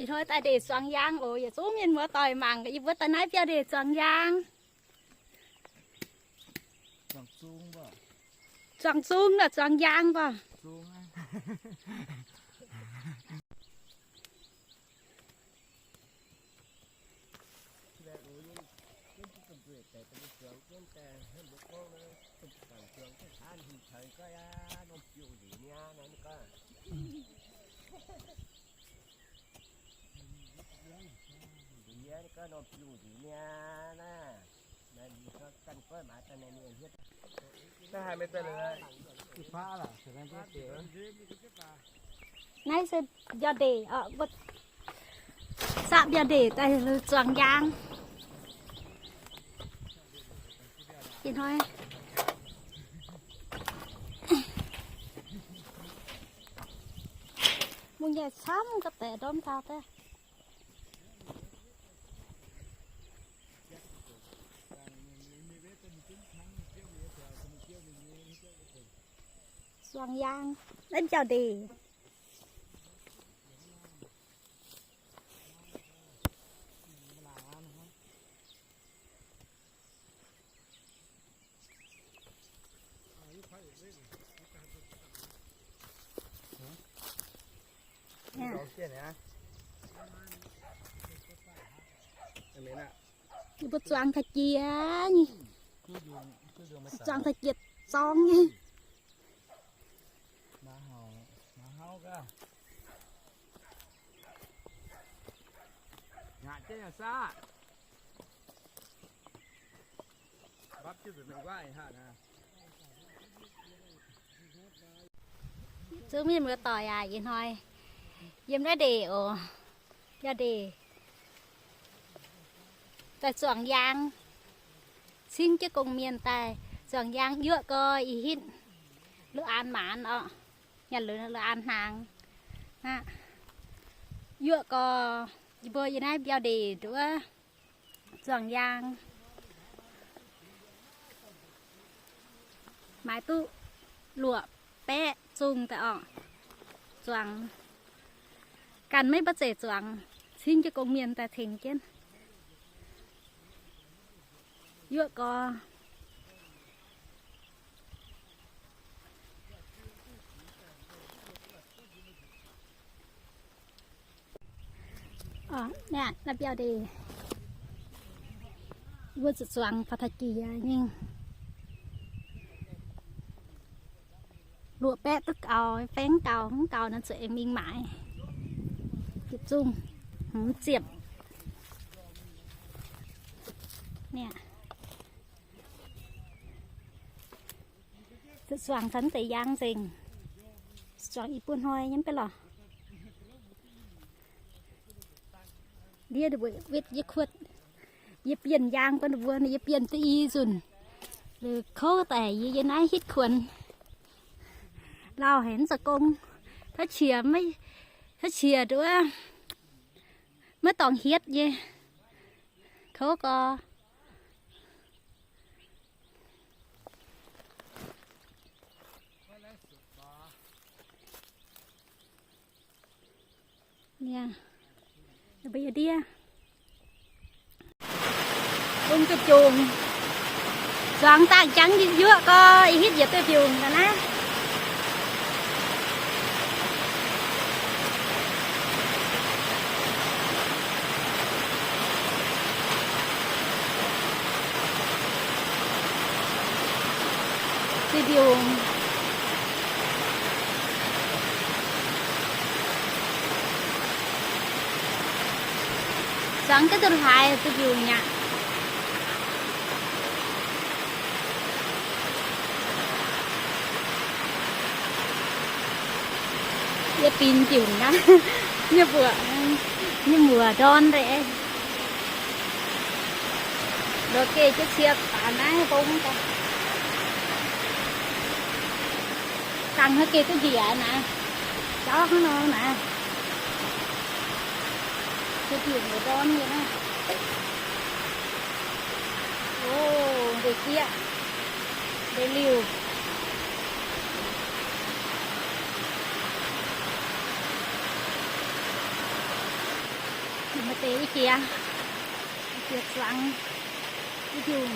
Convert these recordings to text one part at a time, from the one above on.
Ih hnoi daaih ndeic zuangx yaang oc. Yietc zungv mienh muoz-doic mangc, yie mbuo daaih naaiv biauv ndeic zuangx yaang. Zuangx zung lorqc, zuangx yaang mbuo. Naaiv se biauv ndeic, saqv biauv ndeic daaih zuangx yaang. Ih hnoi mungh nyei camv ga'baeqc ndorm taux daaih. Zuangx yaang, naaiv biauv ndeic. Yie mbuo zuangx taux jiex nyei, zuangx taux jiex zorng nyei. Zungv mienh muoz-doic aac, ih hnoi yiem naaiv ndeic oc. Biauv ndeic daaih zuangx yaang, cingv jienv gong-mienh daaih zuangx yaang, yuoqv gau ih hitv la'aan maanz orqc, nyanc la'aan hnaangx aqv. Yuoqv gau, yie mbuo yiem naaiv biauv ndeic nduov zuangx yaang. Maaiz duqv luoqc baeqv zungh daaih orqc. Zuangx ganh maiv mbuo zeiz zuangx, cingv jienv gong-mienh daaih tengx jienv. Yuoqv gau. Naaiv biauv ndeic, mbuo zuqc zuangx faaux taux jiex nyei. Luoqc baeqv duqv gaux, feng gaux, mv gaux nor zuqc aengx mingh maaiz. Yietc zungh hmz ziepc. Zuqc zuangx taux deix yaang nzengc. Zuangx i buo hnoi nyei mv baac lorqc. Ndiev ninh mbuo wetv yie kuotv, yie bienh yaang bun ninh mbuo, yie bienh duqv i nzunc. Liuz kouv daaih yie yiem naaiv hitv kuonx. Lauh haic mv zoux gong. Tov qiex, tov qiex nduov, maiv dorngx hietv nyei. Kouv gau. Mbuo ndiev bung duqv jungx, zuangx daaih jangx yuoqv gau, ih hitv yietc duqv mbiungc ga'naaiv. Duqv mbiungc. Zuangx gaax duqv hlaaix duqv mbiungc mi'aqv. Yie binc mbiungc naaiv, nyei mbuoqc, nyei mbuoqc ndorn nzengc. Lorz geh jienv cie baac naaiv mbong daaih. Dangh hnoi geh duqv njiec naaiv, jauv hnangv nor naaiv. Cie mbiungc ndorn nyei naaiv. O, ndeic jieqv, ndeic liuh. Deix i jiex, i jiex zuangx, i jiex.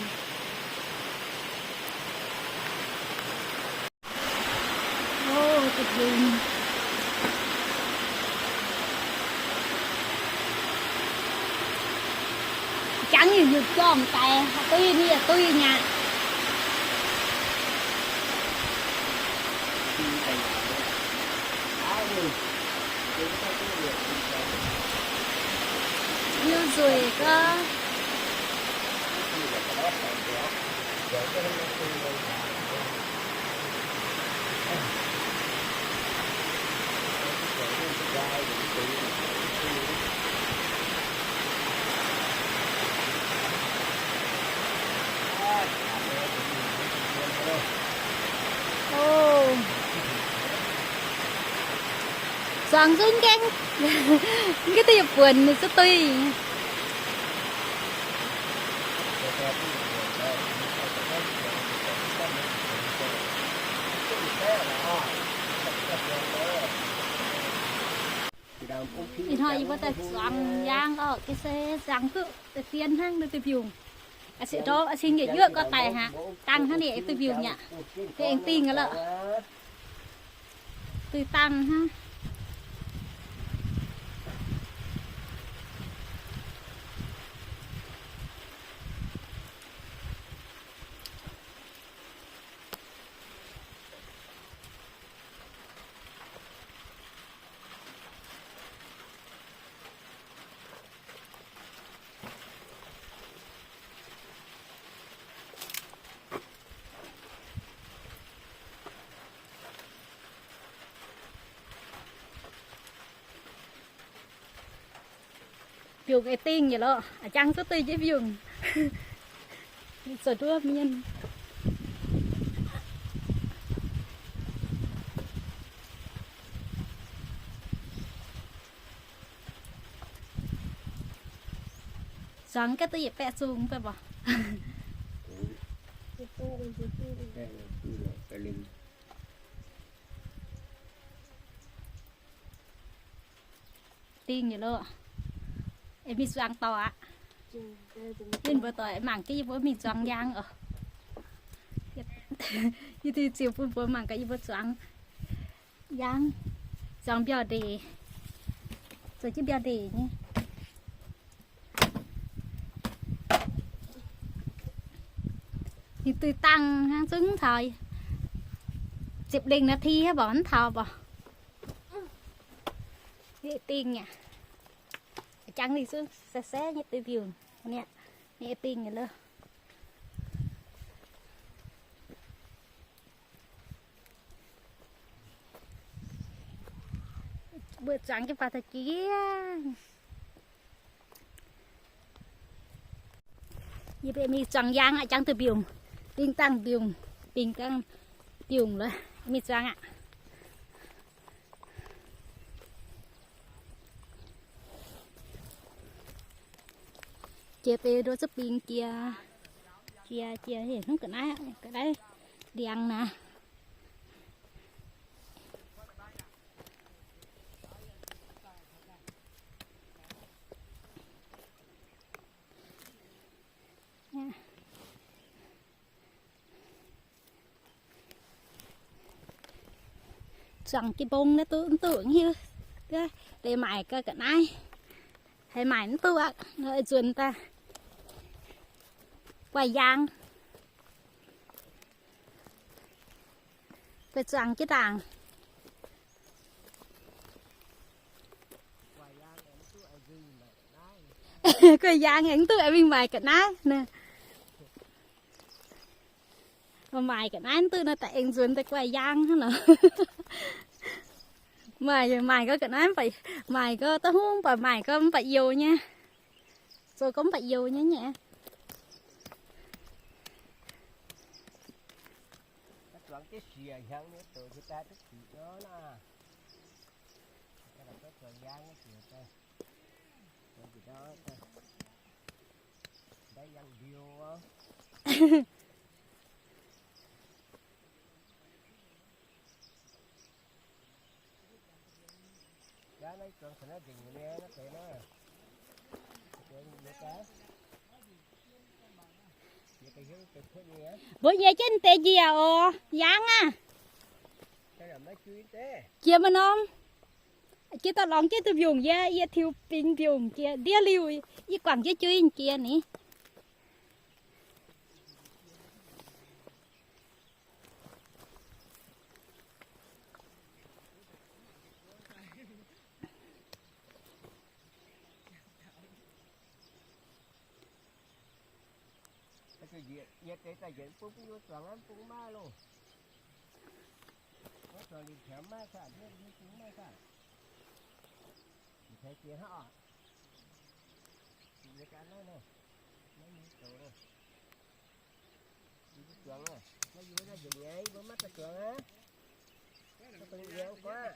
Jangv nyungc-nyungc jorm daic, duih ninh yaac duih nyaqc. Hiuv nzueic gaax. Zuangx zungv gaengh, gaengh duqv yietc buonc ninh zuqc duih. Ih hnoi yie mbuo daaih zuangx yaang oc, ga'sie zuangx duqv deix fien hnangv, duqv duih mbiungc. Aa, se ndorm aa, cingx yietc yuoqv gorngv daic haic, dangh hnangv ninh duih mbiungc aqv. Deix aengx dingh aqv lorqc. Duih dangh hnangv. Mbiungc aengx dingh nyei lorqc, a'jang zuqc duih jienv mbiungc. Zoux duqv mienh. Zuangx gaax duqv yietc baeqv zungh mv baac mborqv. Dingh nyei lorqc. Aengx mingh zuangx dorc aqv. Ninh mbuo doic mangc gaax yie mbuo mingh zuangx yaang oc. Yie duih ziux bun mbuo mangc gaax yie mbuo zuangx yaang, zuangx mbiauh ndeic, zuangx jienv mbiauh ndeic nyei. Ninh duih dangh hnangv zungv taux ziepc lengh นาที haaix mborqv mv taux mborqv. Ninh dingh aqv. Jangx ninh zungv saeng-saeng nyei duih mbiungc. Ninh dingh nyei lorqc. Mbuo zuangx jienv faaux daaih jiex. Yie mbuo mingh zuangx yaang aqv, jangx duih mbiungc, dingh dangh mbiungc, dingh dangh mbiungc lorqc. Mingh zuangx aqv. Jiex deix nduov zuqc bingx jiex, jiex, jiex heuc hnangv ga'naaiv, ga'naaiv ndiangx naaic. Zuangx jienv mbong naaiv duqv mv duqv hiuv. Deix maaic ga'naaiv, haiz maaic mv duqv aqv, nzuonx daaih guaih yaang. Guaih zuangx jienv ndaangc. Guaih yaang aengx mv duqv mingh maaic ga'naaiv. Maaic ga'naaiv mv duqv nor, daaih aengx nzuonx daaih guaih yaang hnangv nor. Maaic, maaic gau ga'naaiv, maaic gau da'hungv, mv baac maaic gau mv baac youx nyei. Zoux gau mv baac youx nyei nyei. Mbuo nyei jienv deix njiec oc, yaangv aah. Jiex maaih norm, jiex dorh lorngx jienv duqv mbiungc yie, yie tiux bingx mbiungc jiex ndiev liuh, yie guangc jienv juiv jiex ni. Yietc deix daaih njiec bung, bung yuoz zuangx aqv, bung maiv loh. Wuov zuangx liuz tiaamx maiv saah, miev bung maiv saah. Yietc deix jiex hnangv oc. Yie ganh naaiv nor, naaiv nyei zoux nor. Yie mbuo zuangx aqv, naaiv yie mbuo naaiv njiec nyei, yie mbuo maiv daaih zuangx aqv. Maiv dungx njiec guaav.